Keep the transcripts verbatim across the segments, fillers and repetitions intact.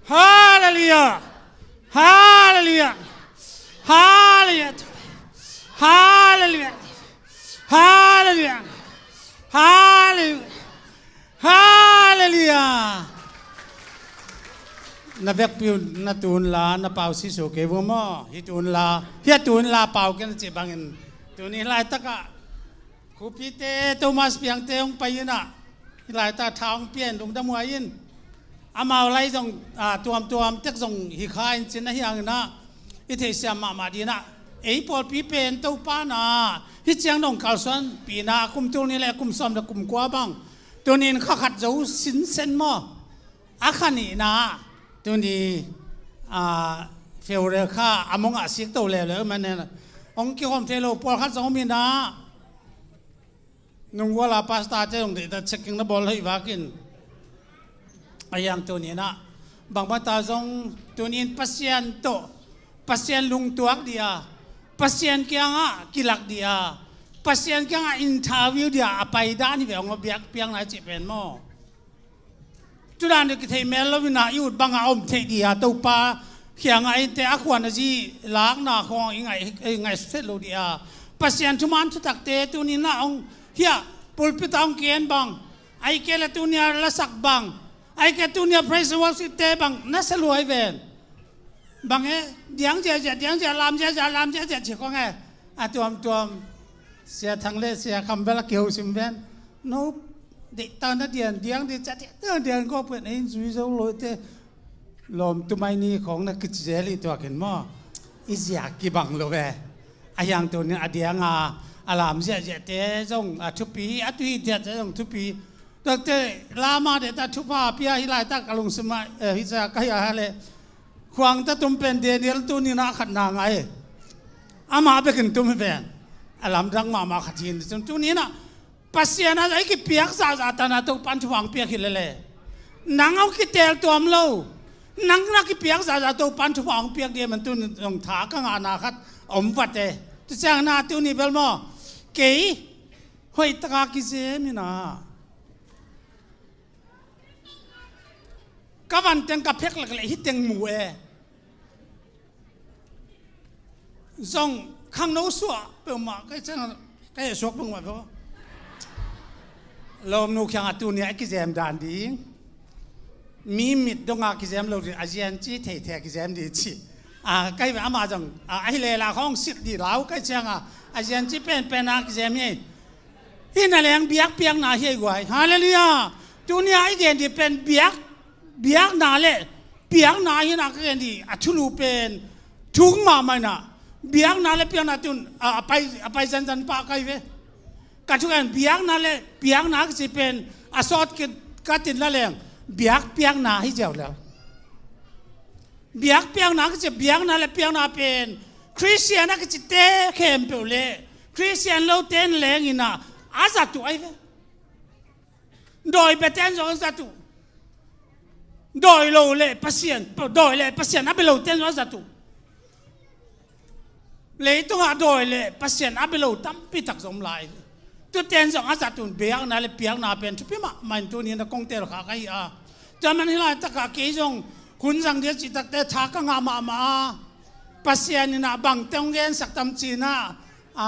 Halleluiah. Halleluiah. Halleluiah. Halleluiah. Halleluiah. Halleluiah. Halleluiah. Na vekpi uh na tun la na pau sisu kei vua maw? Hi tun la, hi a tun la pau kei na cih bangin tuni laitakah Khupite Thomas Piangte hong pai inah, hi laitak tha hong pia in lungdam huai in. Amau lai zong tuamtuam tek zong hi kha in cin ahi hanginah i theihsiam mahmah dinah ei pawlpi pen Topa na hi ciang dong kalsuanpihna a kum tul ni le kum sawm le kum kua bang tunin kha khat zo sinsen maw? A kha nihna tuni February kha a mong ah sik to leuleu manin hong kihawm thei lo pawlkhat zong om inah nungguala pastor te zong deihtak checking na bawl hoih vakin a hiang tuninah bangbata zong tunin Pasian tawh Pasian lungtuak dia Pasian kiangah kilak dia Pasian kiangah interview dia a paidan hi ve hong a biakpiakna cih pen maw? Tudan deuh kithei mel lo inah i ut bangah a om theih dia Topa kiangah eite a khuan a zi lakna khawng i ngaih, i ngaihsut theih lo dia Pasian thuman thutakte tuninah hong hiah pulpit ah hong ken bang, ahih kei le tunia lasak bang, ahih kei tunia praise and worship te bang na sa luai ven. Bang e, diang ziahziah, diang ziah, lam ziahziah, lam ziahziah ci khong e. A tuamtuam Sia Thang le Sia Kham bel a kiho sim ven. No deihtak na dian diang di ciah diang diang kawk pen ei zui zo lo te. Lawm tumai ni khong na kici zel i tuakin maw? I ziah kibang lo ve. A hiang tunin a dianga a lam ziahziahte zong a thupi, a tuhi diahte zong thupi. Tuate lama dehta thupha pia hi laitak a lungsim ah hi ca ka hi a le. Khuangta tum pen Daniel tuninah a khatna ngai. Amah bekin tum hi ven. A lamdang mahmah khat hi in cun tuninah Pasian a i kipiak zahzah tana Topan thupha hong piak hi lele. Nang a kitel tuam lo. Nang na kipiak zahzah Topan thupha hong piak dia man tun zong tha ka ngahna khat a om vate. Tu ciang na tuni bel maw? Kei hoihtaka kizem inah ka van teng ka phek lek leh hi teng mu e. Zong khangno suah peuhmah ka i ciang ka heh suak peuhmah peuh. Lawmnu kiangah tuni a kizem dan ding. Mi mit donga kizem lo ding a zian ci theithei a kizem ding ci. A kai ve amah zong a hi lela khawng sit dih lau kai cianga a zian ci penpen a kizem hi. Hih na leng biakpiakna hi ei guai. Halleluiah. Tunia i gen dih pen biak biakna le piakna hi na ka gen dih a thulu pen thuk mahmah inah biakna le piakna tun a pai a pai zanzan pah kai ve. Ka thugen biakna le piakna kici pen a sawt ka tin la leng biakpiakna hi ziau lel. Biakpiakna kici biakna le piakna pen Khristian a kicite khempeuh le Khristian lote in leng inah a zat uh ai ve. Dawi beten zong a zat uh. Dawi lo le Pasian, dawi le Pasian a bia lo ten zong a zat uh. Leitungah dawi le Pasian a bia lo tampi tak zong om lai. Tuten zong a zat un biakna le piakna pen thupi mahmah in tuni na kong tel kha ka hi a. Tua man hi laitakah kei zong hun zang dia cihtakte tha ka ngah mahmah a. Pasian inah bangte hong gensak tam cinah a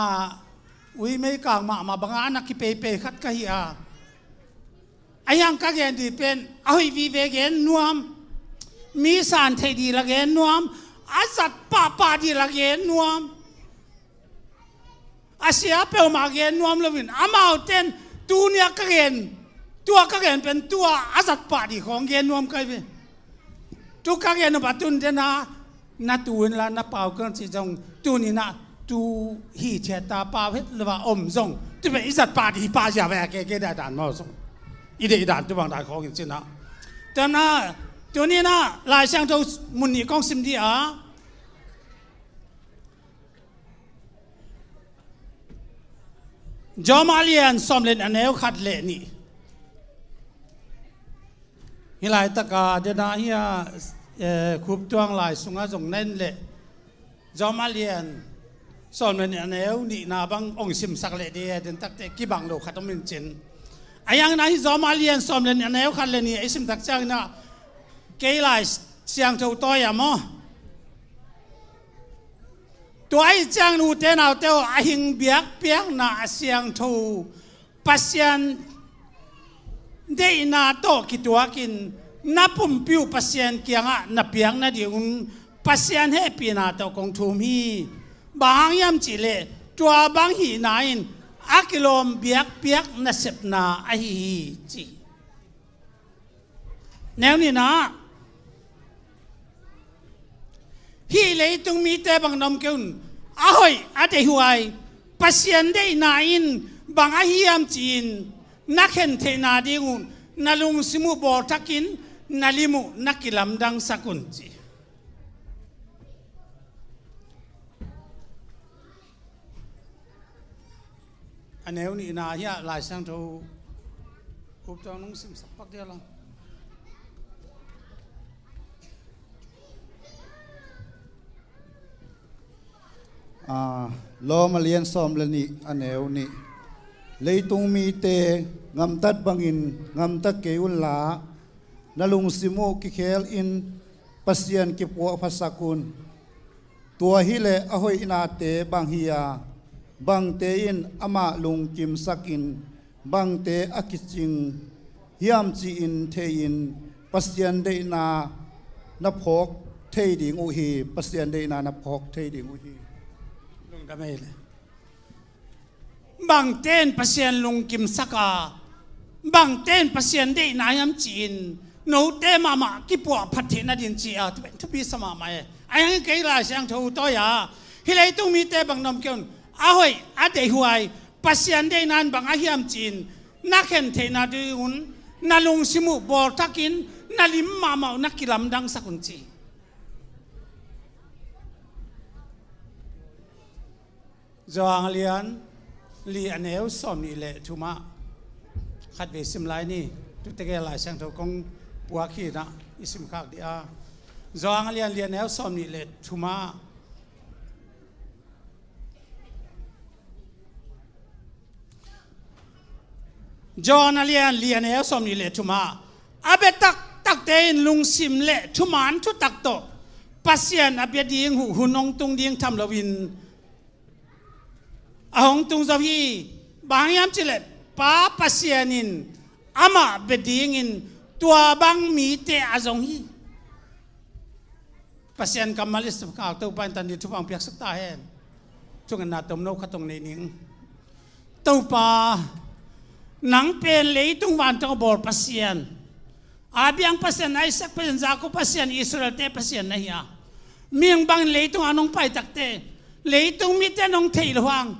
uimei kang mahmah banga a na kipeipei khat ka hi a. A hiang ka gen dih pen a hoih vive gen nuam, mi san theih dih la gen nuam, a zat pahpah dih la gen nuam. A sia peuhmah gen nuam loin amauten tunia ka gen, tua ka gen pen tua a zat pah dih khawng gen nuam kai ve. Tu ka gen uh ba tun dena na tu in la na pau kang cih zong tuninah tu hi thiata pau het lova om zong tu pen i zat pah dih hi pah zia ve a ke ke dai dan maw zong i deih dan tu bang dai khawng in cinah. Tuanah tuninah Lai Siangtho mun nih kong sim dih a. Jawm a lian sawm le nih a neu khat le nih. Hi laitaka dena hi a, eh, Khuptuang lai sunga zong na en leh Jawm a lian sawm le nih a neu nihna bang ong simsak leh dih a den takte kibang lo khat om in cin. A hiangin ahi Jawm a lian sawm le nih a neu khat le nih a i simtak ciangin ah kei lai siangtho tawi a maw? Tua ahih ciangin ute naute aw, a hing biakpiakna a siangtho, Pasian deihna tawh kituakin na pumpi uh Pasian kiangah na piak nadingun Pasian hehpihna tawh kong thum hi. Bang hang hiam cihleh tua bang hihna in a kilawm biakpiak nasepna ahi hi, ci. Neu nihna ah, hih leitung mite bang na om kei un, a hoih a deihhuai Pasian deihna in bang ahi hiam ci-in na khen theihna ding un na lungsim uh bawltakin na lim uh na kilamdangsak un, ci. A neu nihna hiah Lai Siangtho uptawng nong simsak pak dia lo. Ah, Lawm a lian sawm le nih a neu nih. Leitung mite ngamtat bangin ngamtat kei unla, na lungsim uh kikhel in Pasian kipuahphasak un. Tua hileh a hoihnate bang hi a, bangte in amah lungkimsakin bangte a kicing hiam ci-in thei-in Pasian deihna na phawk thei ding uh hi. Pasian deihna na phawk thei ding uh hi. Lungdam ei le. Bangte in Pasian lungkimsak a, bangte in Pasian deihna hiam ci-in note mahmah kipuahphat theih nading ci a, thupi sa mahmah e. A hiang kei Lai Siangtho tawi a, hih leitung mite bang na om kei un, a hoih a deihhuai Pasian deihna in bang ahi hiam ci-in na khen theihna ding un na lungsim uh bawltakin na lim mahmah uh na kilamdangsak un, ci. Johan a lian li a neu sawm nih le thum ah, khatvei sim lai ni. Tutekah Lai Siangtho kong puak hi-in ah i simkhak dih a. Johan a lian li a neu sawm nih le thum ah, Johan a lian li a neu sawm nih le thum ah, a bia taktakte in lungsim le thuman thutak tawh Pasian a bia ding uh hun hong tung ding tham loin a hong tung zo hi. Bang hang hiam cihleh Pa Pasian in amah bia dingin tua bang mite a zong hi. Pasian kammal i sepkhak Topa in tan ding thupha hong piaksak ta hen. Thungetna tomno khat hong nei ning. Topa, nang pen leitung vantung a bawl Pasian, Abraham Pasian, Isaac Pasian, Jacob Pasian, Israelte Pasian na hi a, mihing bangin leitung a nong pai takte leitung mite nong thei lo hang,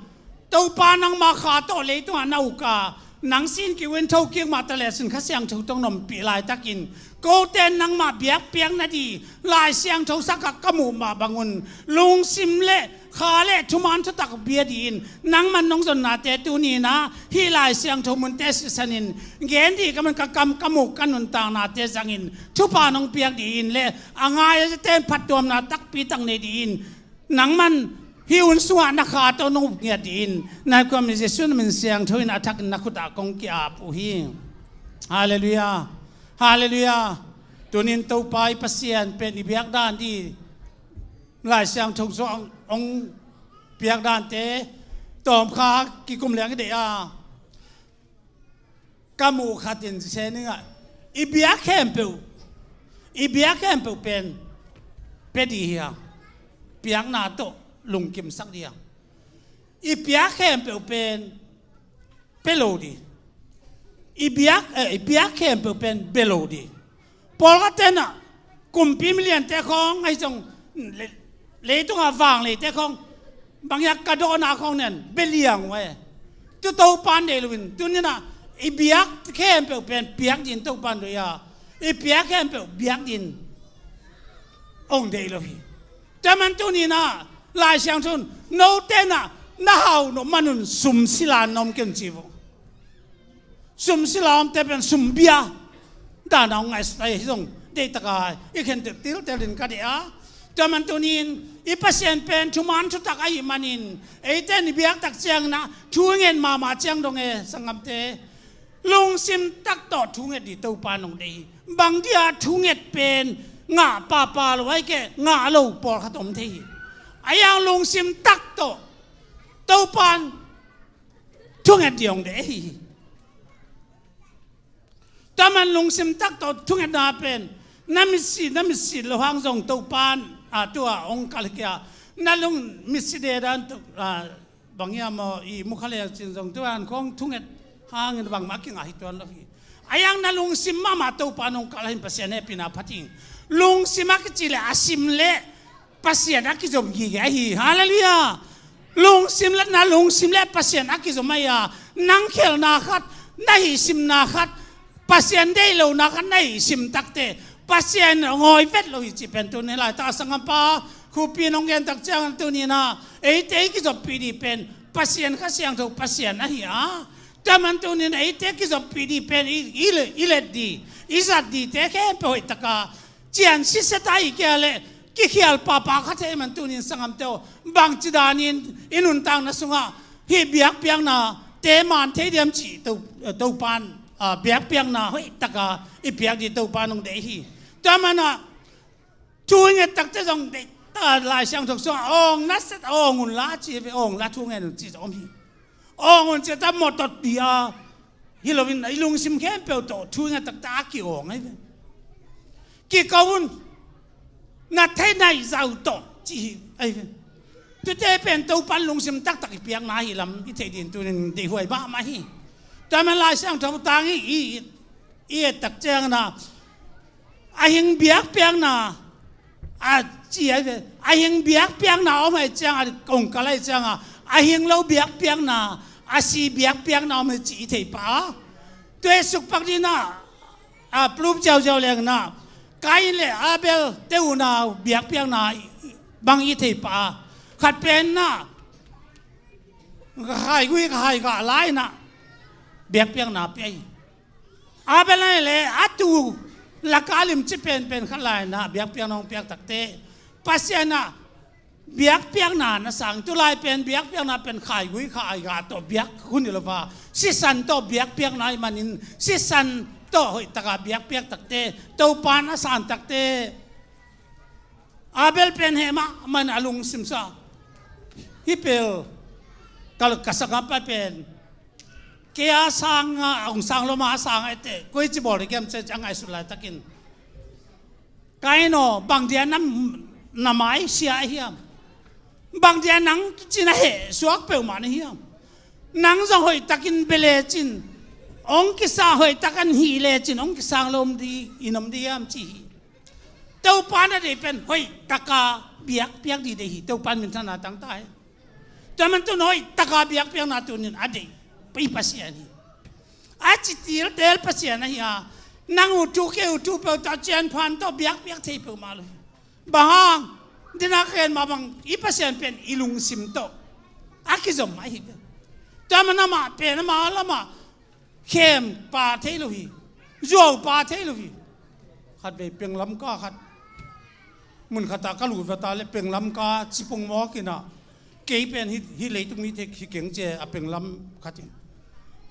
Topa nangma kha tawh leitungah na uk a, nang sin kiu in thokik mah ta le sin Kha Siangtho tawh na ompih laitakin, kote in nangmah biakpiak nading Lai Siangtho sak ah ka muh mah bangun lungsim le kha le thuman thutak bia dingin nangman nong zonnate tuni-in ah hih Lai Siangtho munte sisanin gen ding ka man ka kam ka muk ka nuntaknate zangin thupha nong piak dingin le a ngai a zite in phattuamna takpi tak nei dingin nangman hih hun sungah na kha tawh nong up ngiat dingin na khuami Jesuh na min siangtho in a thakin na khut ah kong ki-ap uh hi. Halleluiah. Halleluiah. Tunin Topa i Pasian pen i biak dan ding Lai Siangtho sungah hong piak dante tawmkha kikum leng i deih a, ka muh khat in sia ning ah, i biak khempeuh, i biak khempeuh pen pia ding hi a, piakna tawh lungkimsak ding a, i piak khempeuh pen pia lo ding, i biak, eh, i piak khempeuh pen bia lo ding. Pawlkhatte in ah kumpi miliante khawng ahi zong le-, leitungah vangleite khawng bang hiam ka dawhna khawng nen bia liang uh e. Tu Topa in deih loin tunin ah i biak khempeuh pen piak dingin Topa in deih a, i piak khempeuh biak dingin hong deih lo hi. Tua man tunin ah Lai Siangtho in note in ah na hau nop manun sum sila in na om kei un ci uh. Sum sila omte pen sum bia dan a hong ngaihsut ahi zong deihtak a i khen tiltel in ka deih a. Tua man tunin i Pasian pen thuman thutak ahih manin eite in i biak tak ciangin ah thu i nget mahmah ciang dong e sanggamte, lungsim tak tawh thu nget ding Topa in hong deih hi. Bang dia thu nget pen ngah pahpah lo ahi kei, ngah lo pawlkhat om thei hi. A yang lungsim tak tawh Topan thunget ding hong deih ahi hi. Tua man lungsim tak tawh thungetna pen na mitsi, na mitsi lo hang zong Topan a tua hong kal hi kei a, na lung mitsi dedan tu a bang hiam aw, i mukha leng cin zong tua an khong thunget hangin bangmah kingah hi tuan lo hi. A yang na lungsim mahmah Topan hong kal hin Pasian hehpihna phat hi. Lungsim a kici le a sim le Pasian a kizom gige ahi. Halleluiah. Lungsim le na lungsim le Pasian a kizom ahi a, nang khelna khat, na hihsimna khat, Pasian deih lohna khat na hihsim takte Pasian ngawi vet lo hi cih pen tuni laitak a sanggampa Khupi in hong gen tak ciang tuni na eite i kizoppih ding pen Pasian Kha Siangtho Pasian ahi a, tua man tuni na eite kizoppih ding pen i, i, i let ding, i zat dingte khempeuh hoih taka cian sitset a hi kei a leh kikhial pahpah kha thei man tunin sanggamte aw, bangci danin i nuntakna sungah hih biakpiaknate man thei diam cih To, Topan, ah, biakpiakna hoih taka i piak ding Topan hong deih hi. Tua manah thu i nget takte zong deih taka Lai Siangtho sungah awng na set, awng unla ci ve, awngla thu ngen un ci zong om hi. Awng un ci ta mawtaw ding a hi loin i lungsim khempeuh tawh thu i nget takte a ki-awng ahi ve. Kiko un, na theih na hih zah uh tawh ci hi ahi ve. Tuate pen Topan lungsim taktak i piakna ahi lam i theih ding tunin deihhuai mahmah hi. Tua man Lai Siangtho tang i, i, i et tak ciangin a, a hing biakpiakna a ci ahi ve. A hing biakpiakna om ahih ciangin, a kong kal ahih ciangin, a hing lo biakpiakna, a si biakpiakna om hi cih i thei pah a. Tua i sukpak ding a, a plum ziauziau leng na, Kain le Abel te unau biakpiakna bang i thei pah a. Khat pen na, ka khaigui ka khaigah lai na biakpiakna pia hi. Abel ahi le a tu laka limci penpen khat lai na biakpiakna hong piak takte Pasian a biakpiakna na sang, tulai pen biakpiakna pen khaigui khaigah tawh biak hun hi lo va, sisan tawh biakpiakna ahih manin sisan tawh hoih taka biakpiak takte, Topan a san takte, Abel pen heh mahmah in a lungsim sungah hih pen ka, ka sanggampa pen kei a sangin, hong sang lo ma a sangin a ette, koici bawl ding hiam ci a ngaihsut laitakin, Kain aw, bang dia na, na mai sia ahi hiam? Bang dia nang cina heh suak peuhmah na hiam? Nang zong hoihtakin bia lecin hong kisang, hoihtakin hih lecin hong kisang lo om ding, in om ding hiam ci hi. Topan a deih pen hoihtaka biakpiak ding deih hi. Topan minthanna tangta hi. Tua man tun hoihtaka biakpiakna tunin a deih i Pasian hi. A ci tiltel Pasian ahi a, nang ut thu kei ut thu peuh tawh cianphan tawh biakpiak thei peuhmah lo hi. Bang hang, dina khen mah bang i Pasian pen i lungsim tawh a kizom ahi ve. Tua man amah pen amah lamah khem pa thei lo hi. Zuau pa thei lo hi. Khatvei penglam ka khat, mun khat ah ka lut vat a le penglam ka cipung mawk in a, kei pen hih, hih leitung hih thei hi keng ci a, penglam khat in,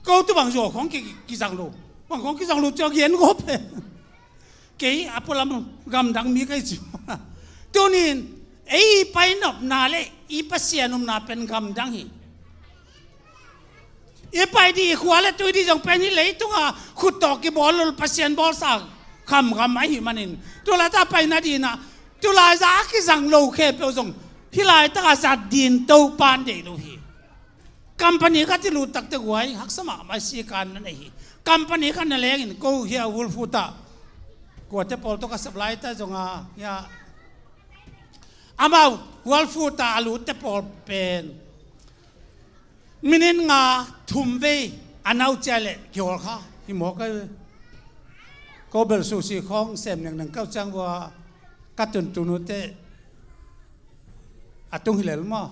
ko tu bang zuau khawng ki, kizang lo, bang khawng kizang lo ci a gen gawp e. Kei a pualam gamdang mi ka hi ci. Tunin ei i pai nopna le i Pasian omna pen gamdang hi. I pai ding, i khua le tui ding zong pen hih leitungah khut tawh kibawl lo, Pasian bawlsa khamkham ahih manin, tu laitak a pai nadingin ah, tu laitak a kizang lo khempeuh zong hih laitak a zat ding Topan deih lo hi. Company khat i lut takte guai haksa mahmah, sikan na nei hi. Company khat na lengin ko hia Whole Foods ah, kuate pawl tawh ka sap laita zong a hia, amau Whole Foods ah a lutte pawl pen minute nga thum vei a nau ciah leh kihawl kha hi mawk a. Ko bel sushi khawng sem nengneng kau ciang vua ka tuntun uh teh a tung hi lel maw?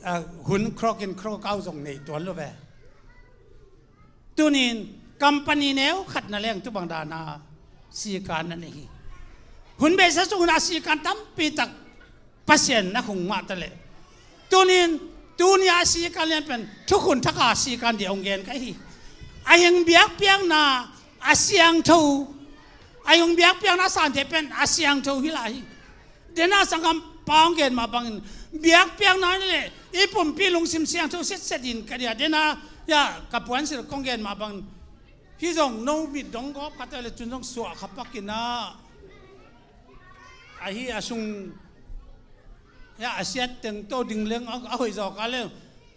A, hun crock in crock out zong nei tuan lo ve. Tunin company neu khat na leng tu bang dana sikan na nei hi. Hun beisa sung hun a sikan tampi tak Pasian na khung mah ta leh, tunin, tuni a sikan lian pen thukhun thak a sikan ding hong gen ka hi. A hing biakpiakna a siangtho, A hing biakpiakna san thei pen a siangtho hi lai hi. Dena sanggam pa hong gen mah bangin biakpiakna le i pumpi lungsim siangtho sitset in ka dia dena ya ka puansil kong gen mah bangin hi zong no mit dong gawp khat le cun zong suah kha pakin a ahi a sung ya a siat teng to ding leng a hoih zawk a leng.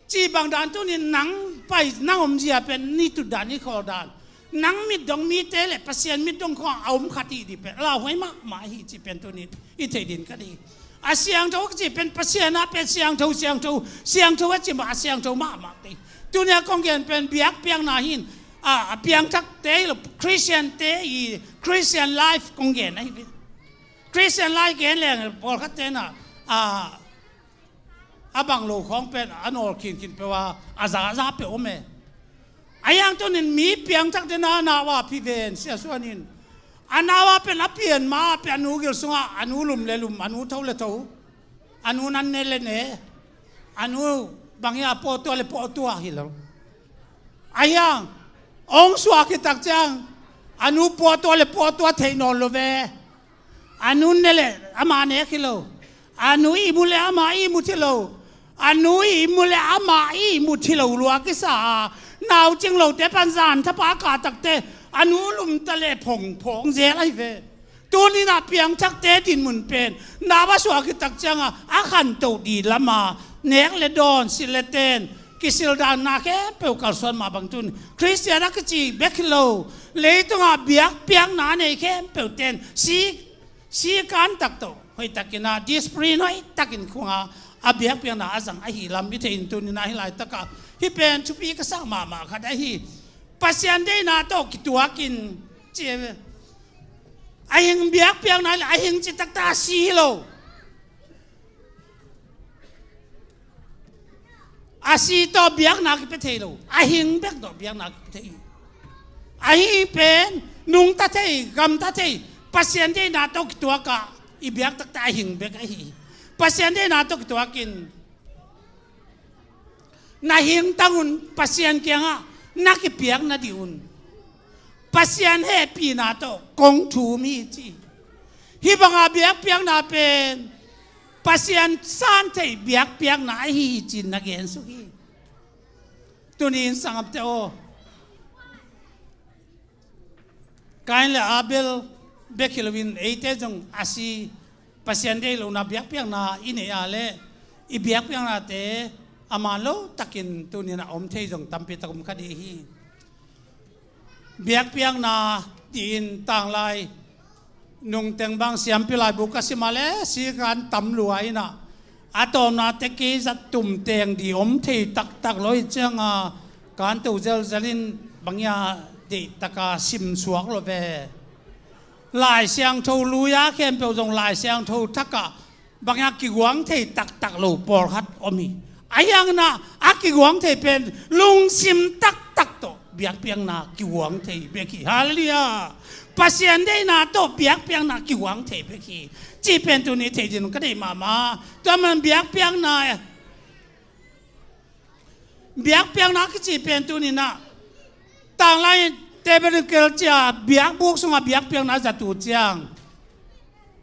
Cih bang dan tunin nang pai nang omzia pen ni tut dan ni khawl dan nang mit dong mite le Pasian mit dong khawng a om khat hi dih pen lauhuai mahmah hi cih pen tunin i theih din ka dih. A siangtho ka cih pen Pasian a pen siangtho siangtho siangtho a cih mah a siangtho mahmah te. Tunia kong gen pen biakpiakna hin a piangthakte hi lo Christian te i Christian life kong gen ahi ve. Christian life gen leng pawlkhat tenah a a bang lo khawng pen a nawl khinkhin peuh a a zaza peuh om e. A hiang tunin mi piangthak dena nau a phi ven siasuanin a nau a pen a pian ma a pen a nu gil sungah a nu lum le lum a nu tho le tho a nu nan ne le ne a nu bang hi a pawtua le pawtua hi lo. A hiang ong suak hi tak ciang a nu pawtua le pawtua theih nawn lo ve. A nu ne le ama nek hi lo. A nu ihmu le ama ihmu thi lo. A nu ihmu le ama ihmu thi lo lua kisa a naucing lote pan zan thapa ka takte a nu lumta le phongphong zel ahi ve. Tuninah piangthakte dinmun pen nau a suak hi tak cianga a khantoh di lama nek le dawn silh le ten kisildanna khempeuh kalsuan mah bang tun Khristian a kici bek hi lo. Leitungah biakpiakna a nei khempeuh ten si sikan tak tawh hoihtakinah discipline hoihtakin khunga a biakpiakna a zang ahi lam i theihin tuninah hi laitakah hih pen thupi ka sak mahmah khat ahi. Pasian deihna tawh kituakin ci a hing biakpiakna le a hing citakta a si hi lo. A si tawh biakna kipia thei lo. A hing bek tawh biakna kipia thei. A hing pen nungta thei gamta thei Pasian deihna tawh kituakah i biak takta a hing bek ahi. Pasian deihna tawh kituakin na hingtang un Pasian kiangah na kipiak na dih un. Pasian hehpihna tawh kong thum hi ci. Hih banga biakpiakna pen Pasian san theih biakpiakna ahi hi cin na gensuk hi. Tunin sangamte aw Kain le Abel bek hi loin eite zong a si Pasian deih lohna biakpiakna i neih a le i biakpiaknate a man lo takin tunin a om thei zong tampi tak om kha dih hi. Biakpiakna tiin tanglai nungteng bang siampi laibu ka sim a le sikan tam lua inah a tawmnate kei zat tumteng di om thei taktak lo hi cianga kan to zelzel in bangia deihtaka sim suak lo ve. Lai Siangtho lui-a khempeuh zong Lai Siangtho thakah bangia kiguang thei taktak lo pawlkhat om hi. A hiangna a kiguang thei pen lungsim taktak tawh biakpiakna kiguang thei bek hi. Halleluiah. Pasian deihna tawh biakpiakna kiguang thei bek hi. Cih pen tuni thei din ka deih mahmah. Tua man biakpiakna biakpiakna kici pen tuninah tanglai tabernacle cia biakbuk sungah biakpiakna zatu ciang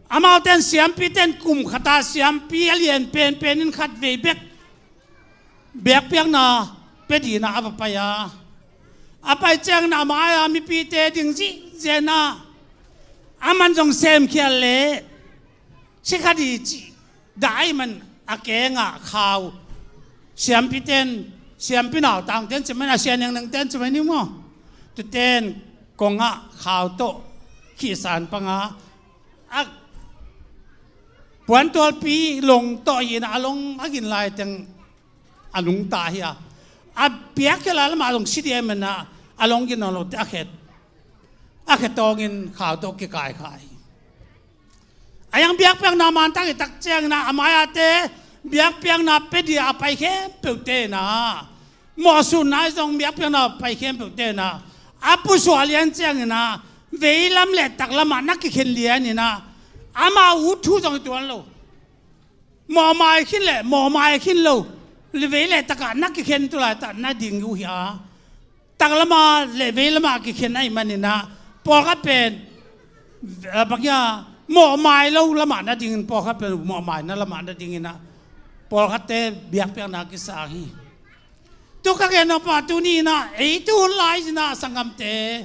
amauten siampiten kum khata siampi a lian penpen in khat vei bek biakpiakna pia dinah a va pai a a pai ciangin a mai-a mipite ding zihzena a man zong semkhial le sikha di cih dah ahi man a kengah khau siampiten siampi nautangten cimai na sia nengnengten cimai ni maw tuten kongah khau tawh khihsan panga a puantualpi long tawh hinah a long a gin laiteng a nungta hi a a piakkhia lai lamah zong sidiai manah a long gin nawn lote a khet a khetawngin khau tawh kikaikhai hi. A hiang biakpiakna mantak i tak ciangina a mai-ate biakpiakna pia dia a pai khempeuhte na mawhsutna i zong biakpiakna pai khempeuhte na a pusuah lian ciangina veilam le taklamah na kikhen lianina ama ut thu zong i tuan lo. Mawhmai khin le mawhmai khin lo vei le takah na kikhen tu laitak na ding uh hi a taklama le veilama kikhen ahi maninah pawlkhat pen Bang hia, mawhmai lo lamah nadingin, pawlkhat pen mawhmaina lamah nadingin ah pawlkhatte biakpiakna kisang hi. Tu ka gen nop ah tuni in ah ei tu hun lai in ah sanggamte,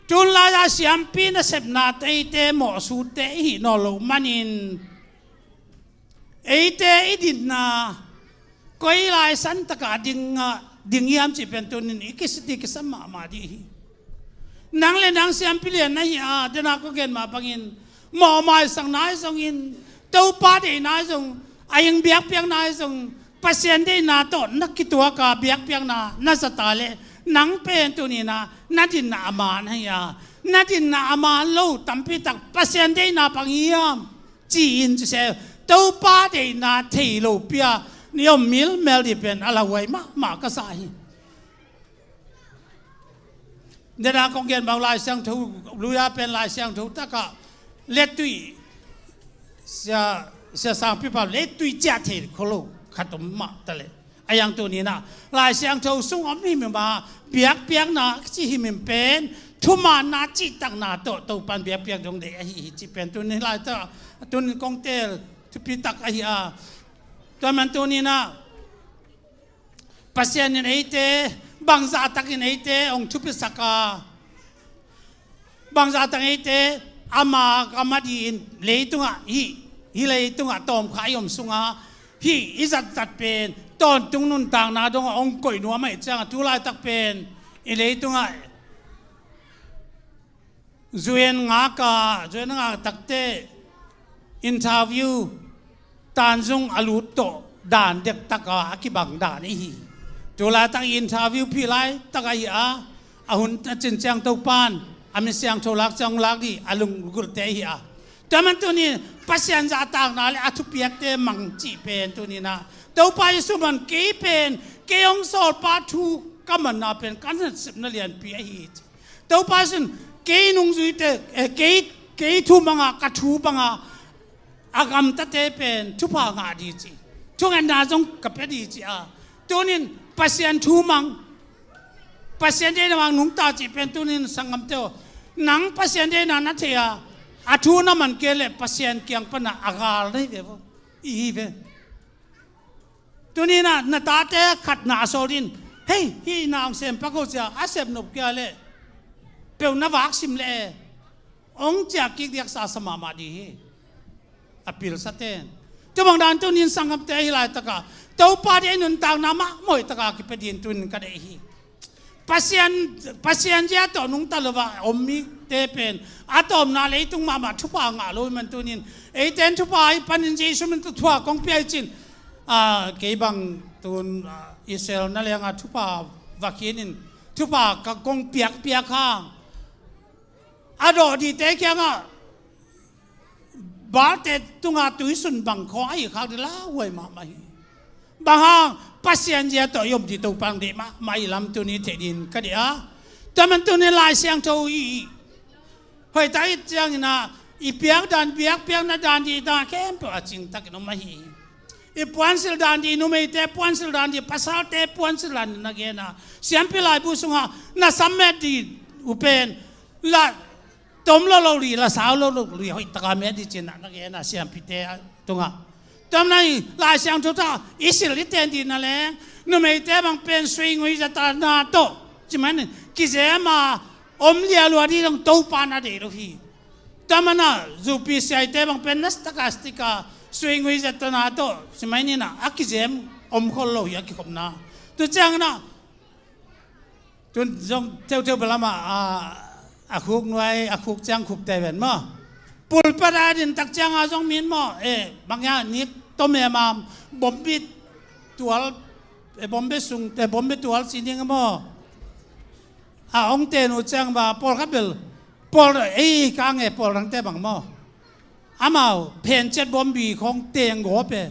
tu hun lai ah siampi nasepnate, eite mawhsutte i hih nawn loh manin eite i dinna koi lai san takah ding, ding hiam cih pen tuni in i kisam mahmah dih hi. Nang le nang siampi lian na hi a, dena kong gen mah bangin mawhmaisak nai zongin, Topa deih nai zong, a ing biakpiak nai zong, Pasian deihna tawh na kituak a biakpiakna na zat a leh, nang pen tuni in ah na dinna a man hi a, na dinna a man lo tampi tak Pasian deihna bang hiam ci-in ci se, Topa deihna thei lo pi a i om milmel dih pen a lauhuai mahmah ka sa hi. Dena kong gen bang Lai Siangtho, lui-a pen Lai Siangtho takah lettui, sia, sia sangpi pa lettui ciah thei kholo khat om mah ta leh, a yang tuni in ah Lai Siangtho sung om himhim a, biakpiakna ci himhim pen thumanna cihtakna tawh Topan biakpiak dong deih ahi hi cih pen tuni lai ta, tuni kong teel thupi tak ahi a. Tua man tuni in ah Pasian in eite bangzah takin eite hong thupisak a, bangzah takin eite ama gam a dih in leitungah hih, hih leitungah tawmkha i om sungah hih i zatzat pen tawntung nuntakna dongah hong koih nuam ahih ciangah tu laitak pen i leitungah zuan ngak a, zuan ngak takte interview tanzung a lut tawh dan dektak a, a kibang dan ihi. Tu laitak interview phih laitak ahi a, a hun a cin ciang Topan a mi siangtho lak ciang lak dih a lunggulhte ihi a. Tua man tuni Pasian zahtakna le a thupiakte mang cih pen tuni in ah Topa Jesu man kei pen, kei hong sawlpa thu ka manna pen ka nasepna lianpi ahi ci. Topa Jesu in kei nungzuite, eh, kei, kei thu banga, ka thu banga a gamtate pen thupha ngah dih ci, thungetna zong ka pia dih ci a. Tunin Pasian thu mang, Pasian deihna mang nungta cih pen tunin sanggamte aw, nang Pasian deihna na thei a, a thu na man kei leh Pasian kiang pana a gal na hi ve vo, i hi ve. Tuni in ah na tate khat na a sawl in, hei, hih na hong sem pak o cia, a sep nop kia leh peuh na vak sim leh e, hong ciah kik diaksa sa mahmah dih hi. A pilsa ten tua bang dan tunin sanggamte ahi laitakah Topa deih nuntakna mahmah taka kipia dih in tunin ka deih hi. Pasian, Pasian zia tawh nungta lo a om mite pen a tawpna leitung mahmah thupha ngah lo hi man tunin, eiten thupha ahi panin Jesu min tawh thupha kong pia hi cin. Ah, kei bang tun, ah, Israel na leng a thupha va khin in thupha ka kong piakpiak hang a dawh dihte kiangah Baalte tunga tuisun bang khawng ahi khak dih lauhuai mahmah hi. Bang hang, Pasian zia tawh i om dih Topa hong deih mahmah i lam tuni thei dih in ka deih a. Tua man tuni Lai Siangtho i, i hoih tak i ciangin ah i piak dan, biakpiakna dan dih dan khempeuh a cingtakin om ahi hi. I puansilh dan dih, numeite puansilh dan dih, pasalte puansilh dan dih na gen a, siampi laibu sungah na sam met dih uh pen la tom lo lo li, la sau lo lo li, hoih taka met dih cin ah na gen a siampite tungah. Tua man ah Lai Siangtho tawh i silh i ten dih na leng, numeite bang pen suingui zatana tawh ci man in kizem a om lialua dih dong Topa na deih lo hi. Tua man ah zupi siaite bang pen nastakastika suingui zatana tawh ci man in ah a kizem om khol lo hi a kikhopna. Tu ciangin ah tun zong teuhteuh bel amah a, a khuk nuai, a khuk ciang khuk te ven maw? Pulpit a din tak cianga zong min maw, eh, bang hia, nik tom em a, bombi tual, eh, bombi sung, eh, bombi tual ci ning maw? A hong ten uh ciang ba pawlkhat bel, pawl ei ka nge pawl dangte bang maw? Amau phenciat bombi khawng teng gawp e.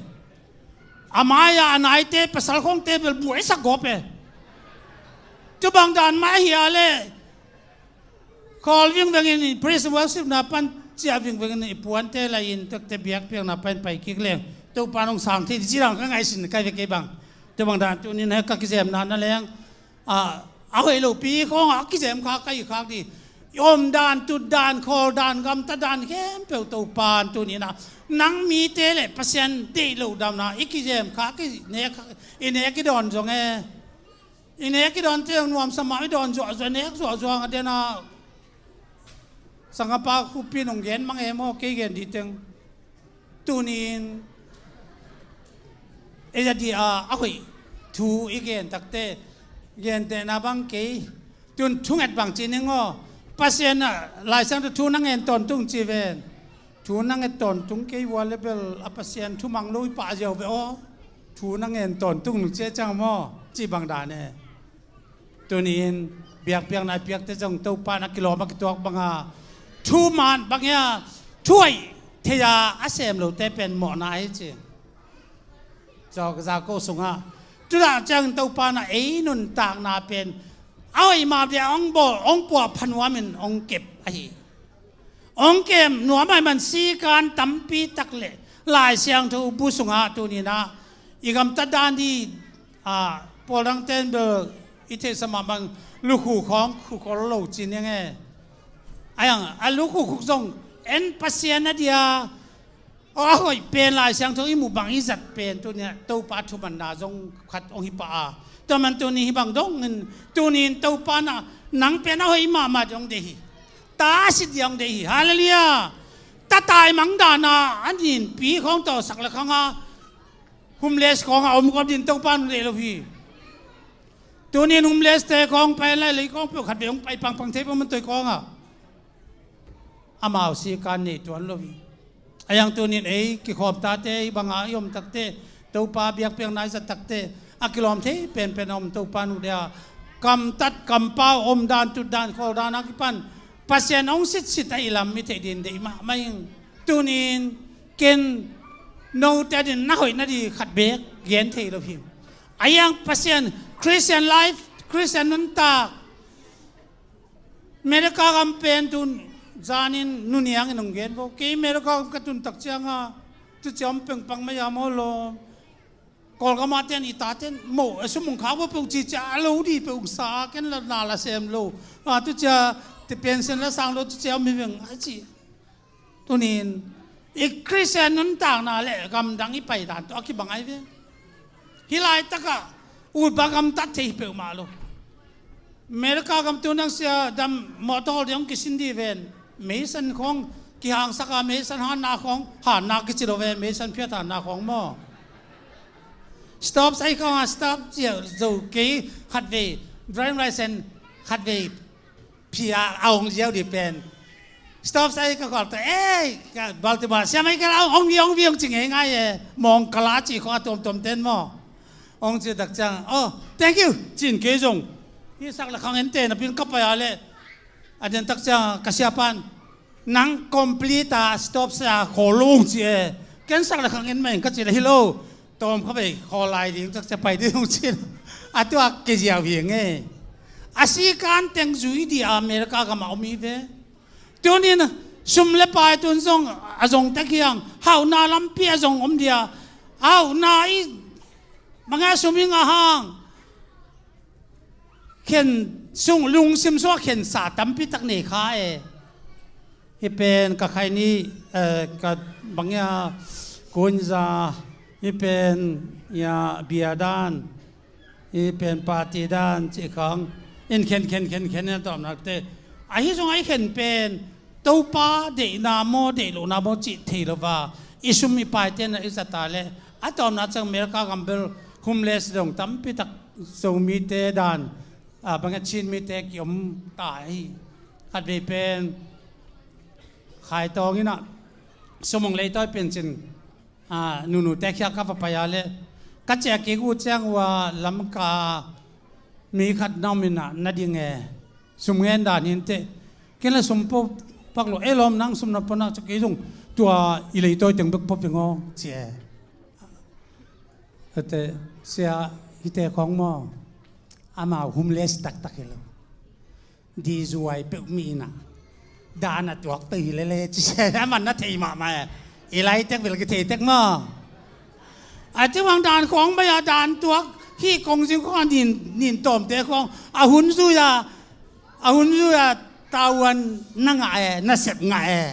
A mai-a a naite pasal khawngte bel buaisak gawp e. Tua bang dan mah ahi a leh khawl vingvengin i praise and worship na pan ciah vingvengin i puante lai-in tuakte biakpiakna pan pai kik leng Topa nong sang thei dih ci dan ka ngaihsun kai ve kei bang. Tua bang dan tunin he ka kizemna na leng a, a hoih lopi khawngah a kizem kha ka hi khak dih. i om dan, tut dan, khawl dan, gamta dan khempeuh Topa in tuni-in ah nang mite le Pasian deih loh dan ah i kizem kha, i nek, i nek i dawn zong e. I nek i dawnte nuamsa mah, i dawn zuahzuah, nek zuahzuah a den a. Sangapa Khup in hong gen mang e maw, kei gen dih teng. Tuni-in ei a dih a, a hoih thu i gen takte, gentehna bang kei. Tun thunget bang ci ning aw. Pasian ah Lai Siangtho thu na ngen tawntung ci ven. Thu na nget tawntung kei vua le bel a Pasian thu mang lo i pah ziau ve aw. Thu na ngen tawntung nung cia ciang maw, cih bang dan e. Tuni-in biakpiakna i piakte zong Topa in a kilawm a kituak banga thu man bang ia, thu hoih thei a a sem lote pen mawhna ahi ci. Za-, Jakob sungah tudah ciangin Topa in a ei nuntakna pen a hoih mah dia hong bawl, hong puah phanuamin hong kep ahi. Hong kem nuam ahih man sikan tampi tak le Lai Siangtho bu sungah tuni-in ah i gamtat dan di, a, pawl dangte in bel i theihsa mah bang lukhu khawng khukhol lo ci ning e. A iang a lukhu khuk zong en Pasian a dia, a hoih pen Lai Siangtho i muh bang i zat pen tuni-in ah Topa thumanna zong khat hong hi pah a. Tua man tuni hi bang dongin tuni-in Topa in ah nang pen a hoih mahmah dong deih hi. Ta a sit diang deih hi. Halleluiah. Tatai mang dana a ninpi khawng tawh sak le khang a homeless khawng a om kawm din Topa in deih lo hi. Tuni-in homeless te khawng pai lai lei khawng peuh khat vei hong pai pangpang thei pah man toi khawng a. Amau sikan nei tuan lo hi. A iang tuni-in ei kikhawm tate i banga i om takte, Topa biakpiakna i zat takte a kilawm thei penpen a om Topa nuh dia. Kamtat kampau om dan, tut dan, khawl dan a kipan Pasian hong sitsit a i lam i theih din deih mahmah ing. Tuni-in ken note din na hoih na di khat beek gen thei lo hi. A iang Pasian Christian life, Christian nuntak America gam pen tun zanin nuniangin hong gen vo. Kei America gam ka tun tak cianga tucia om pengpang mai a maw lawm. Kawlgam a ten i ta ten maw a sum hong khak vo peuh cicia a lo di peuh hong sa a ken la na la sem lo. A tucia te pension la sang lo tucia om hi veng a ci. Tuni-in i Christian nuntakna le gamdang i paidan tawh a kibang ai ve. Hih laitakah utpa gamtat thei peuhmah lo. America gam tu nang sia dam mawtaw ding hong kisin di ven. Meisan khawng kihangsaka meisan hanna khawng hanna kici lo ven, meisan phiat hanna khawng maw. Stop sai khawng a stop cia zo kei khatvei driving license khatvei phia a hong ziau di pen. Stop sai ka khual ta ei ka Baltimore siamai ka la hong vi hong vi hong ci ngei ngai e. Mawng ka la ci khawng a tuamtuam ten maw. Hong ci tak ciang oh thank you cin kei zong. Hi sak le khang en te na pin ka pai a le a den tak ciang ka siapan nang complete a stop sai a khawl lo hong ci e. Ken sak le khang en mai ka ci le hi lo. Tawm kha vei khawl lai ding takcia pai ding hong cin a tuak kei ziau hi nge. A sikan teng zui di a America gam a om hi ve. Tunin sum le pai tun zong a zong tek hiang hauhna lampi a zong om dia. Hauhna i manga sum i ngah hang khen sung lungsim sua khensa tampi tak nei kha e. Hi pen ka khai ni eh, ka bangia kunza hi pen ia bia dan hi pen party dan ci khang in khen khen khen khen in a tawm nakte ahi zong ahi khen pen Topa deihna maw deih lohna maw cih thei lo va i sum i paite na i zata le a tawmna ciang America gam bel homeless dong tampi tak Zomite dan a banga Chin mite kiom ta hi. Khatvei pen Khai Tawng in a sum hong leitawi pen cin a nunute khia ka va pai a le ka ciah kik uh ciang uh a Lamka mi khat na om in a na ding e sum ngen dan hi inteh. Ken le sum pua pak lo e lawm nang sum na pua nak ciah kei zong tua i leitawi teng bek pua ping aw ci e. Ate sia hite khawng maw amau homeless taktak hi lo. Di zuai peuh mi in a dan a tuak peuh hi lele ci sia a man na thei mahmah e. I laitek bel kithei tek maw. A ci bang dan khawng mai a dan tuak hi kong zing khawng a nin, nin tawmte khawng a hun zui a a hun zui a Tavuan na ngah e, nasep ngah e.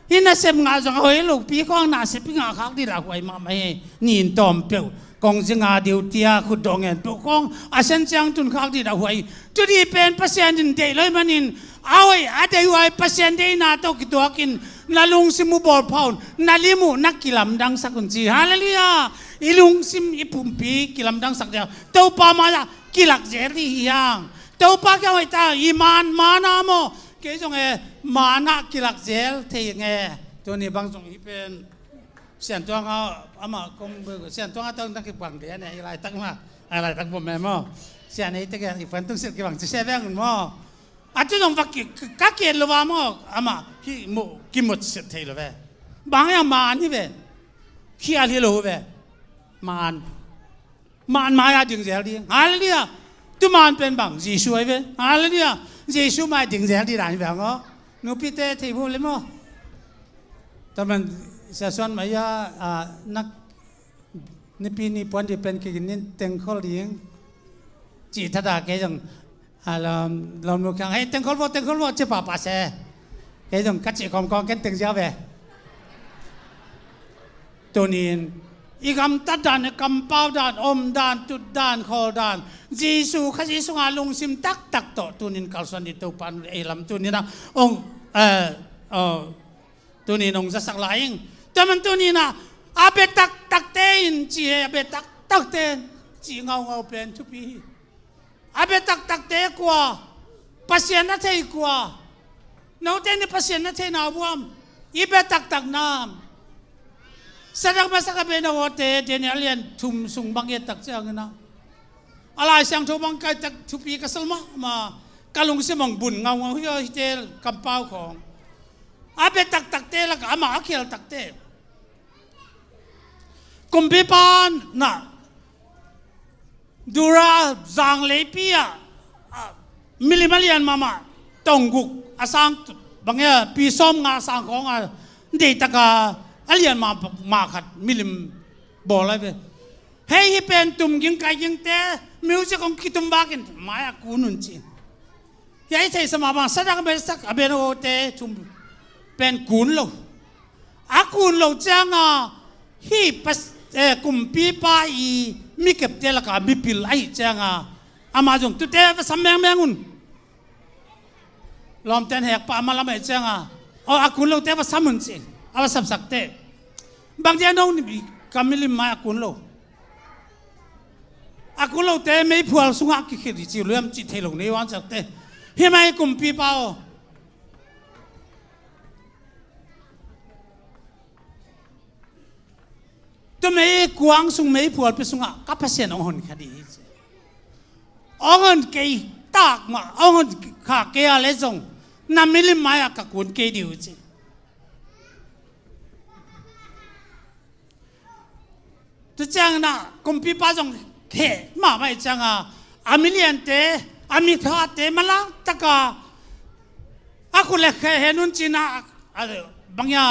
Hih nasep ngah zong a hoih lopi khawng nasep i ngah khak dih dah huai mahmah hi. Nin tawm peuh kong zi nga deuh tia khutdawh ngen peuh khawng a sen ciang tun khak dih dah huai hi. Tudih pen Pasian in deih lo ahih manin a hoih a deih huai Pasian deihna tawh kituakin na lungsim uh bawlpha un, na lim uh na kilamdangsak un ci. Halleluiah. I lungsim i pumpi kilamdangsak ding a Topa mai-ah kilak zel dih hi hang. Topa kiang hoih ta i man mana maw? Kei zong e, mana kilak zel thei nge. Tuni bang zong hi pen Siantuang a, amah kong Siantuang a tawh na kibang dia ne, i laitak ma, a laitak bom me maw? Sian ei tek i fan tung silh kibang ci se veng un maw? A tu zong va ki, ka kiet lo va maw? Amah ki mu, kimut silh thei lo ve. Bang a man hi ve. Khial hi lo ve. Man. Man mai-ah ding zel ding. Halleluiah. Tu man pen bang Jesu ahi ve. Halleluiah. Jesu mai-ah ding zel ding dan hi ve hang aw. Nupite thei hu le maw? Taman Sia Suan mai-ah, ah, nak nipi ni puan dih pen kigin nin tengkhol ding. Cih thada kei zong A lawm, lawm nu khiang, hei, tengkhol vo, tengkhol vo, ci pahpah se. Kei zong ka cih kawmkawm ken teng ziau ve. Tunin i gamtat dan, i kampau dan, om dan, tut dan, khawl dan, Jesu Khazih sunga lungsim taktak tawh tunin kalsuan dih Topa in ei lam tunin a ong, eh, oh, tunin ong zasak lai ing. Tua man tunin a, a bia taktakte in ci he, a bia taktakte in ci ngaungau pen thupi hi. A bia taktakte kua, Pasian a thei kua, note ni Pasian a thei na buam, i bia taktak nam. Sadak Mesak Abednego te Daniel lian thum sung bang i et tak ciangin a, a Lai Siangtho bang kai tak thupi ka sal mahmah, ka lungsim hong bun ngaungau hi a, hite kampau khawng. A bia taktakte lakah amah a khial takte. Kumpipa na Dura zang leipi ah, ah, milim a lian mahmah, tong guk a sang, bang e, pi sawm nga sang khawng a, deihtaka a lian mahmah khat milim bawl a ve. Hei, hih pen tum ging kai gingte, music hong kitum bakin mai-ah kun un ci. Hia i theihsa mah bang, Sadak Mesak Abednego te thum pen kun lo. A kun lo cianga hih pas-, eh, kumpipa i mikepte laka mipil ahih cianga amah zong tute va sam mengmeng un. Lawmten hek pah a malam ahih cianga, aw, a kun lote va sam un ci. A va sapsakte. Bang dia no ni ka milim mai a kun lo. A kun lote meiphual sungah kikhit hi ci luiam cih thei lo nei uansakte. Hih mai kumpipa aw. Tu meikuang sung meiphualpi sungah ka Pasian hong honkhia dih hi ci. Hong hon kei tak mah, hong hon kha kei a le zong na milim mai-ah ka kun kei dih uh ci. Tu ciangin ah kumpipa zong heh mahmah ih cianga, a miliante, a mikhate manlang taka a khut le khe hen un cina, a, bang ia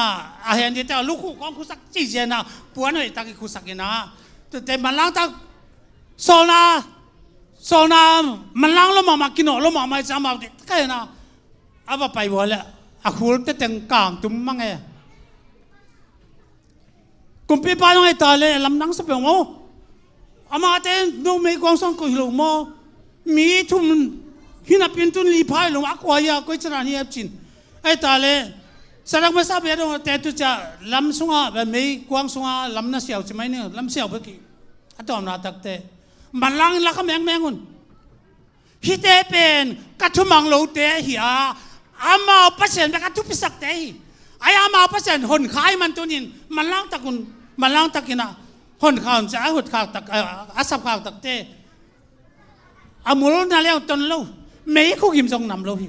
a hen dite a lukhu kong khusak ci ziana puan hoih tak i khusak ina, tute manlang tak sawlna, sawlna manlang lo mahmah, kinawh lo mahmah ih cianga amau dite ka hena a va pai vua le a khul teteng kang tum mang e. Kumpipa zong ei ta le lamdang sa peuh maw? Amate no meikuang sung koih lo maw? Mi thum hinapin tun li pha hi lo maw? A kua hi a, koi cina ni ep cin. Ei ta le Sadak Mesak Abednego te tu cia lam sunga, meikuang sunga lam na siau ci mai ni, lam siau bek hi. A tawmna takte manlang in lak a mengmeng un. Hihte pen ka thumang lote hi a, amau Pasian bek a thupisakte hi. Ai amau Pasian honkhia man tunin manlang takun, manlang takin a honkhia un cia a hutkhak tak, a, a sapkhak takte a mul na leu ton lo, mei khugim zong nam lo hi.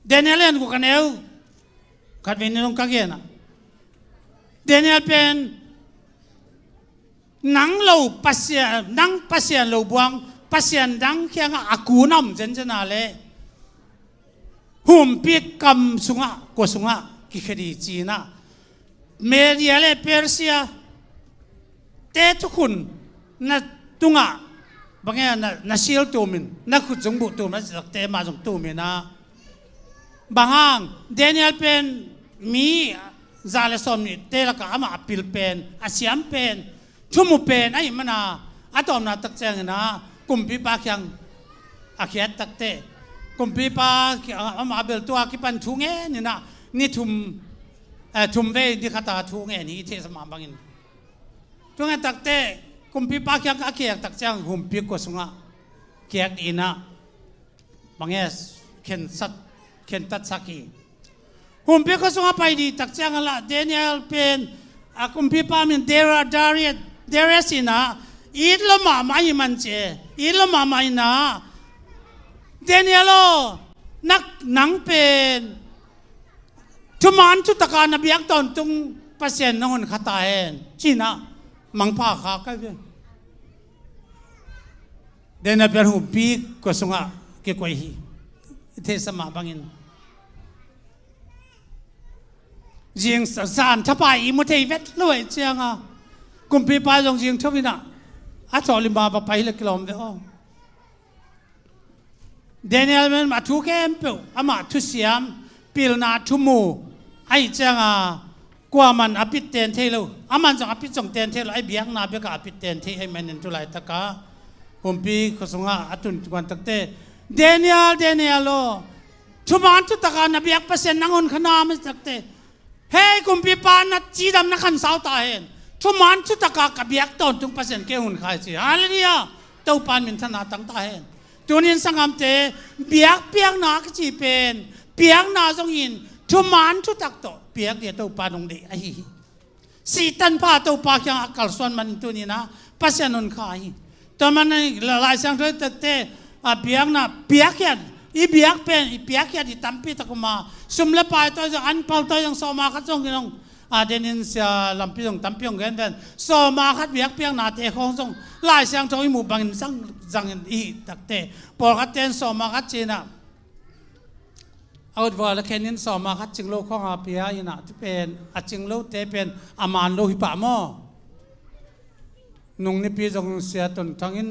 Daniel lian guk a neu khat vei nih dong ka gen a, Daniel pen nang lo Pasian, nang Pasian lo buang, pasian dang kiangah a kun a om zenzen a le humpit kam sungah, kua sungah kikhia dih cina, Media le Persia te thukhun na tungah bang e, na, na sil tumin, na khut zong buh tumin, a cih takte mah zong tumin ah, bang hang, Daniel pen mi za le sawm nihte lakah amah a pil pen, a siam pen, thumu pen ahih mana, a tawpna tak ciangin ah kumpipa kiang a khiat takte, kumpipa kiang amah a beltu a kipan thu ngen in ah, ni thum, eh, thum vei ni khat a thu ngen hi, i theihsa mah bangin. Thu ngen takte, kumpipa kiang a khiat tak ciang humpi kua sungah khiat in ah, bang e, khensat, khentatsak hi. Humpi kua sungah pai ding tak ciang a lah, Daniel pen, a kumpipa min Dara-, Darius, Darius in ah, it lo mahmah hi man ci e, it lo mahmah in ah, Daniel aw, nak, nang pen thuman thutaka na biak tawntung Pasian na hun kha ta hen, ci in ah mangpha kha kai ve. Daniel pen humpi kua sungah kikoih hi, i theihsa mah bangin. Zing sa-, zan thapa i mu thei vet lo ahih ciang a, kumpipa zong zing tho in ah, a thawh lima va pai le kilawm ve aw. Daniel men a thu khempeuh, amah thusiam, pilna thumu ahih ciang a, kuaman a pit ten thei lo, aman zong a pit zong ten thei lo, a biakna bekah a pit ten thei ahih manin tu laitak a humpi kua sungah a tun kuan takte, Daniel, Daniel aw, thuman thutaka na biak Pasian nang hun kha na, a cih takte, hei kumpipa, na cidam na khansau ta hen, thuman thutaka ka biak tawntung Pasian kei hun kha hi, ci. Halleluiah. Topa in minthanna tang ta hen. Tunin sanggamte, biakpiakna a kici pen, piakna zongin thuman thutak tawh piak ding a Topa in hong deih ahi hi. Sihtan pha Topa kiangah a kalsuan manin tunin ah Pasian hun kha hi. Tua manin Lai Siangtho i takte, a biakna, biakhiat, i biak pen, i biakhiat i tampi tak om a, sum le pai tawh zong, an pal tawh zong, sawma khat zong in hong, a, denin sia lampi zong tampi hong gen ven. Sawma khat biakpiaknate khawng zong Lai Siangtho i muh bangin zang, zangin i hih takte, pawlkhatte in sawma khat ci in ah, a ut vua la khenin sawma khat cing lo khawng a pia in ah, tu pen, a cing lote pen a man lo hi pah maw? Nung nipi zong sia Ton Thang in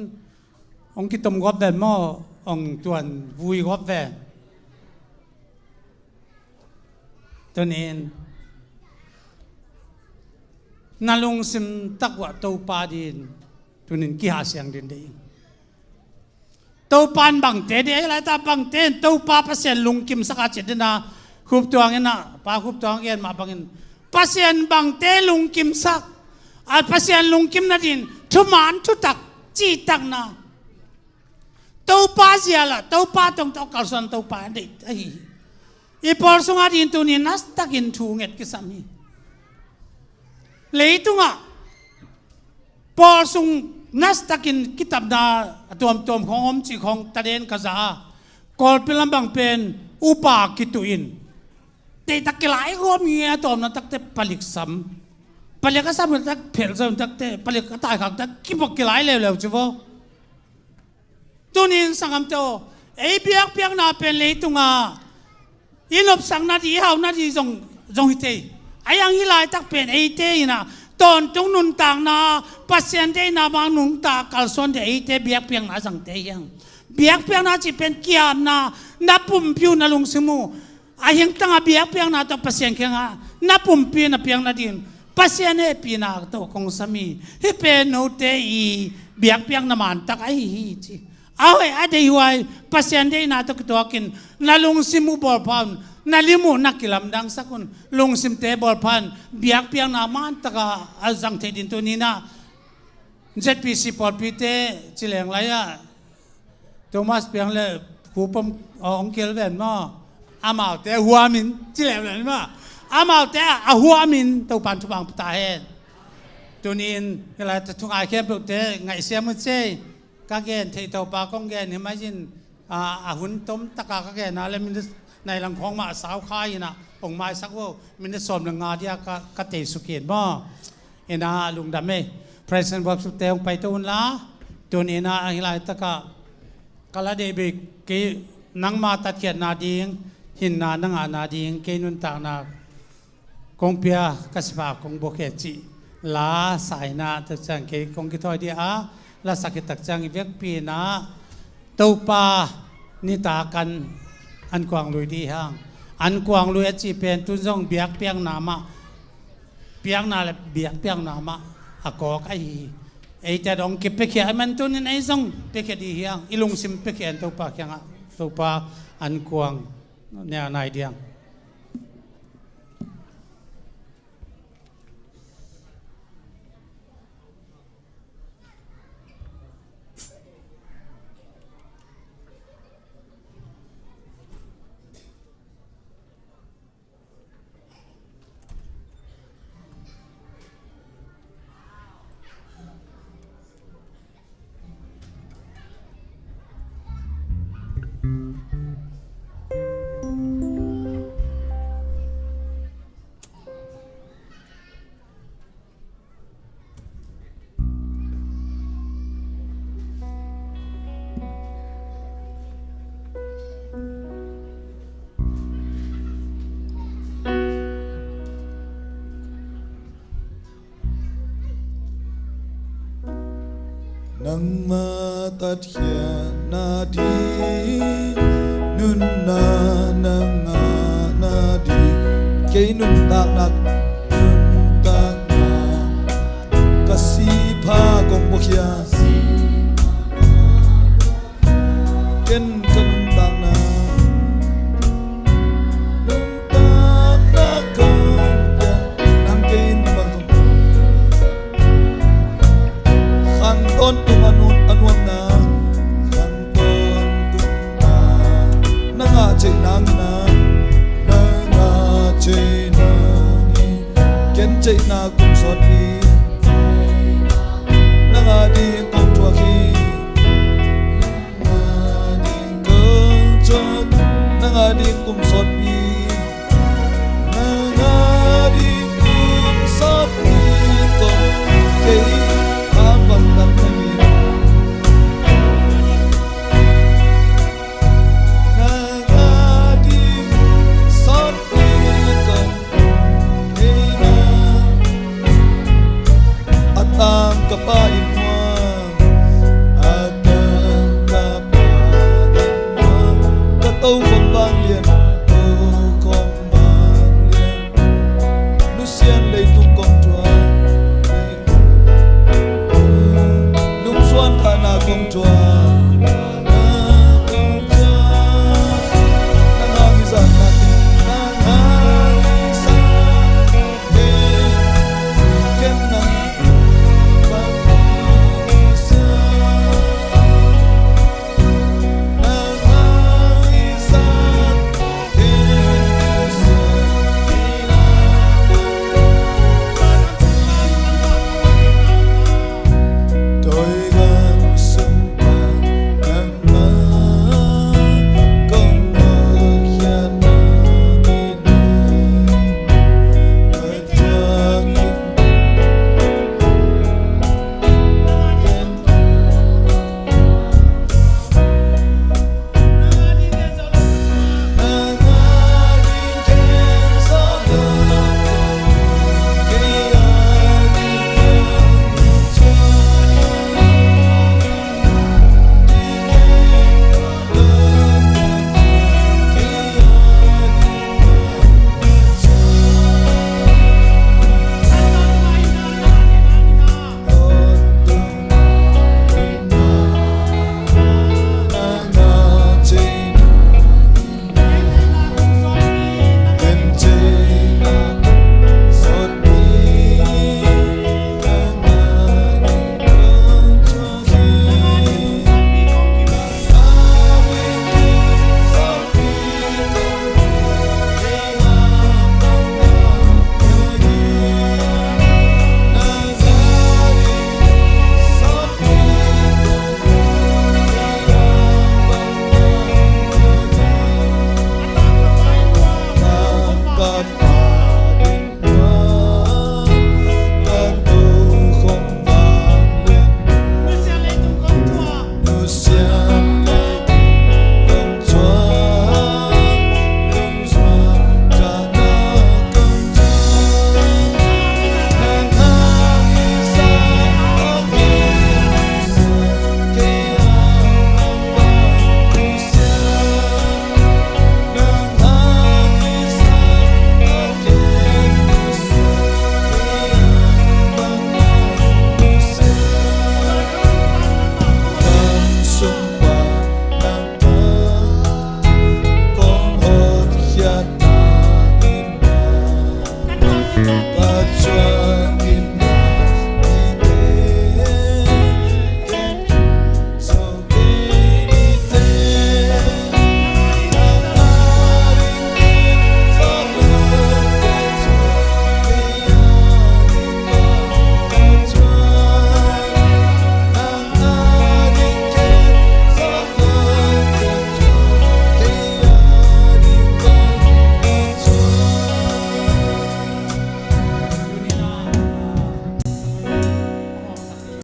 hong kitom gawp ven maw, hong tuan vui gawp ven. Tunin na lungsim tak uah Topa ding, tunin kihahsiang ding deih ing. Topa in bangte deih, ahi laitak bangte in Topa Pasian lungkimsak a cih ding a, Khup Tuang in ah, Pa Khup Tuang gen mah bangin, Pasian bangte lungkimsak, a Pasian lungkim nading thuman thutak, cihtakna, Topa zia lah, Topa tawh kalsuan, Topa deih ahi hi. I pawl sungah ding tunin nastakin thu nget kisam hi. Leitungah pawl sung nastakin kitapna a tuamtuam khawng om cih khawng taden ka za a, Kawlpi lam bang pen upa kituh in, deihtak kilai gawp nge, a tawpna takte palik sam. Palik a sam takte phelh zon takte, palik a taikhak tak kibawk kilai leuleu ci vaw. Tunin sanggamte aw, ei biakpiakna pen leitungah i nopsak nading, i hau nading zong, zong hi thei. A iang hi laitak pen eite in ah tawntung nuntakna, Pasian deihna bang nungta kalsuan ding eite biakpiakna zangte hi hang. Biakpiakna cih pen kiamna, na pumpi uh, na lungsim uh, a hingtang a biakpiakna tawh Pasian kiangah na pumpi na piak nading Pasian hehpihna tawh kong sam hi. Hih pen note i biakpiakna mantak ahi hi ci. A hoih a deih huai Pasian deihna tawh kituakin na lungsim uh bawlpha un, na lim uh na kilamdangsak un, lungsimte bawlpha un, biakpiakna mantak a zang theih ding tunin ah Z P C pawlpite ci leng lai ah, Thomas Piang le Khup Pom, aw, hong kil ven maw? Amaute a huamin ci lem le maw? Amaute a huamin Topan thupha pia ta hen. Tunin hih lai thungai khempeuhte ngaihsiam uh cei. Ka gen theih Topa kong gen hi mai in, a, a hun tom taka ka gen a le minute nai lang khawng mah a sau kha in ah hong maisak uh, minute sawm le nga dia ka, ka tei suk hi maw? Ina lungdam ei. Praise and worship te hong paito un la. Tun ina ahi laitakah ka la deih bei kei, nangma tatkhiatna ding, hinna na ngahna ding, kei nuntakna kong pia, ka sipa kong buakkhia cih la sa ina, tua ciang kei kong kithawi dih a, lasak hi tak ciang i vekpi-in ah Topa nitak an, an kuang lui dih hang. An kuang lui a cih pen tun zong biakpiakna mah, piakna le biakpiakna mah a kawk ahi hi. Eite dong kipiakhia a man tunin ei zong piakhia dih hiang, i lungsim piakhia in Topa kiangah, Topa an kuang nia nai diang. Nangmah tatkhiatna ding, nunna na ngahna ding, kei nuntakna, nuntakna, ka sihpha kong puakhia. Ken ka nuntakna, nuntakna kong pia, nang kei in bang kong khan tawntung a nuam, a nuamna, khan tawntung a na ngah theih nangin, na ngah theih nangin, ken theihna kum sawt hi. Nang a ding kong thuak hi. Nang a ding kum sawtpi